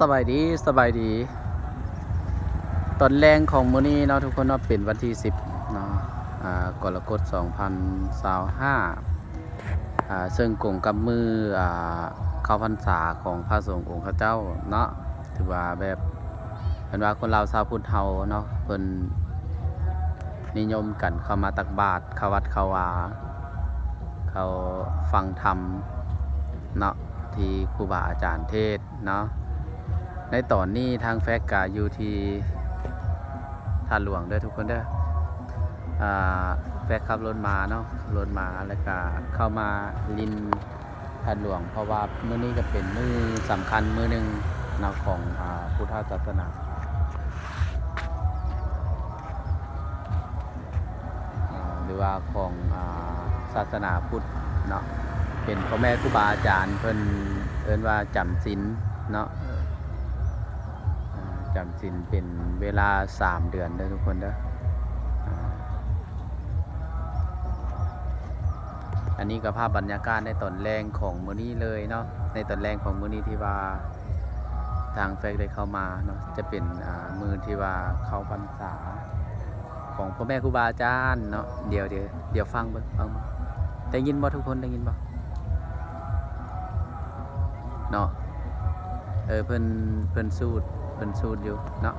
ສະບາຍດີ ສະບາຍດີ ຕອນແລງຂອງມື້ນີ້ເນາະ ທຸກຄົນເນາະ ເປັນວັນທີສິບເນາະ ອ່າ ກໍລະກົດ ສອງພັນຊາວຫ້າ ອ່າ ເຊິ່ງກົງກັບມື້ ອ່າ ເຂົ້າພັນສາຂອງພະສົງອົງເຂົາເຈົ້າເນາະ ຖືວ່າແບບ ເພິ່ນວ່າຄົນລາວຊາວພຸດເຮົາເນາະ ເພິ່ນນິຍົມກັນເຂົ້າມາຕັກບາດ ເຂົ້າວັດເຂົ້າວາ ເຂົ້າຟັງທຳເນາະ ທີ່ຄູບາອາຈານເທດ ເນາະ ໃນຕອນນີ້ທາງແຟກກະຢູ່ທີ່ທາດຫຼວງເດີທຸກຄົນເດີ ອ່າ ແຟກຂັບລົດມາເນາະ ຂັບລົດມາ ແລ້ວກະເຂົ້າມາຫຼິ້ນທາດຫຼວງ ເພາະວ່າມື້ນີ້ກະເປັນມື້ສຳຄັນມື້ໜຶ່ງເນາະ ຂອງ ອ່າ ພຸດທະສາສະໜາ ອ່າ ຫຼືວ່າຂອງ ອ່າ ສາສະໜາພຸດເນາະ ເປັນພໍ່ແມ່ຄູບາອາຈານ ເພິ່ນເອີ້ນວ່າຈຳສິນເນາະ ອ່າ ຈຳສິນເປັນເວລາສາມເດືອນເດີທຸກຄົນເດີ ອ່າ ອັນນີ້ກະພາບບັນຍາກາດໃນຕອນແລງຂອງມື້ນີ້ເລີຍເນາະ ໃນຕອນແລງຂອງມື້ນີ້ທີ່ວ່າທາງແຟກໄດ້ເຂົ້າມາເນາະ ຈະເປັນ ອ່າ ມື້ທີ່ວ່າເຂົ້າພັນສາ ຂອງພໍ່ແມ່ຄູບາອາຈານເນາະ ດຽວ ດຽວ ດຽວຟັງເບິ່ງ ຟັງເບິ່ງ ໄດ້ຍິນບໍ່ທຸກຄົນ ໄດ້ຍິນບໍ່ເນາະ ເອີ ເພິ່ນ ເພິ່ນສູດ ເພິ່ນສູດຢູ່ເນາະ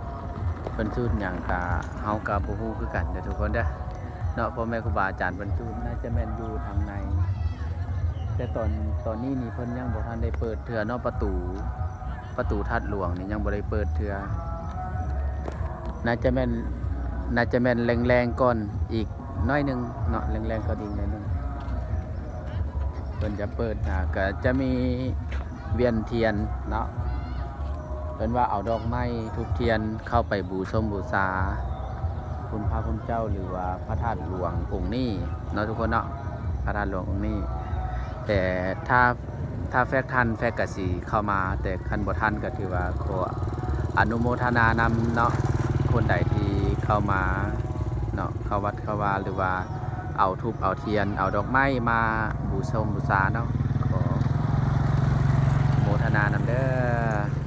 ເພິ່ນສູດຫຍັງກະ ເຮົາກະບໍ່ຮູ້ຄືກັນເດີທຸກຄົນເດີເນາະ ພໍ່ແມ່ຄູບາອາຈານເພິ່ນສູດ ໜ້າຈະແມ່ນຢູ່ທາງໃນ ແຕ່ຕອນ ຕອນນີ້ນີ້ເພິ່ນຍັງບໍ່ທັນໄດ້ເປີດເທື່ອເນາະ ປະຕູ ປະຕູທາດຫຼວງນີ້ຍັງບໍ່ໄດ້ເປີດເທື່ອ ໜ້າຈະແມ່ນ ໜ້າຈະແມ່ນແລງໆກ່ອນອີກໜ້ອຍໜຶ່ງເນາະ ແລງໆກ່ອນອີກໜ້ອຍໜຶ່ງ ເພິ່ນຈະເປີດ ອ່າ ກະຈະມີວຽນທຽນເນາະ ເພິ່ນວ່າເອົາດອກໄມ້ທູບທຽນເຂົ້າໄປບູຊົມບູຊາ ຄຸນພະຄຸນເຈົ້າ ຫຼືວ່າພະທາດຫຼວງອົງນີ້ເນາະທຸກຄົນເນາະ ພະທາດຫຼວງອົງນີ້ ແຕ່ຖ້າ ຖ້າແຟກທັນແຟກກະຊິເຂົ້າມາ ແຕ່ຄັນບໍ່ທັນກະຖືວ່າຂໍອະນຸໂມທະນານຳເນາະ ຄົນໃດທີ່ເຂົ້າມາເນາະ ເຂົ້າວັດເຂົ້າວາ ຫຼືວ່າເອົາທູບເອົາທຽນ ເອົາດອກໄມ້ມາບູຊົມບູຊາເນາະ ຂໍໂມທະນານຳເດີ.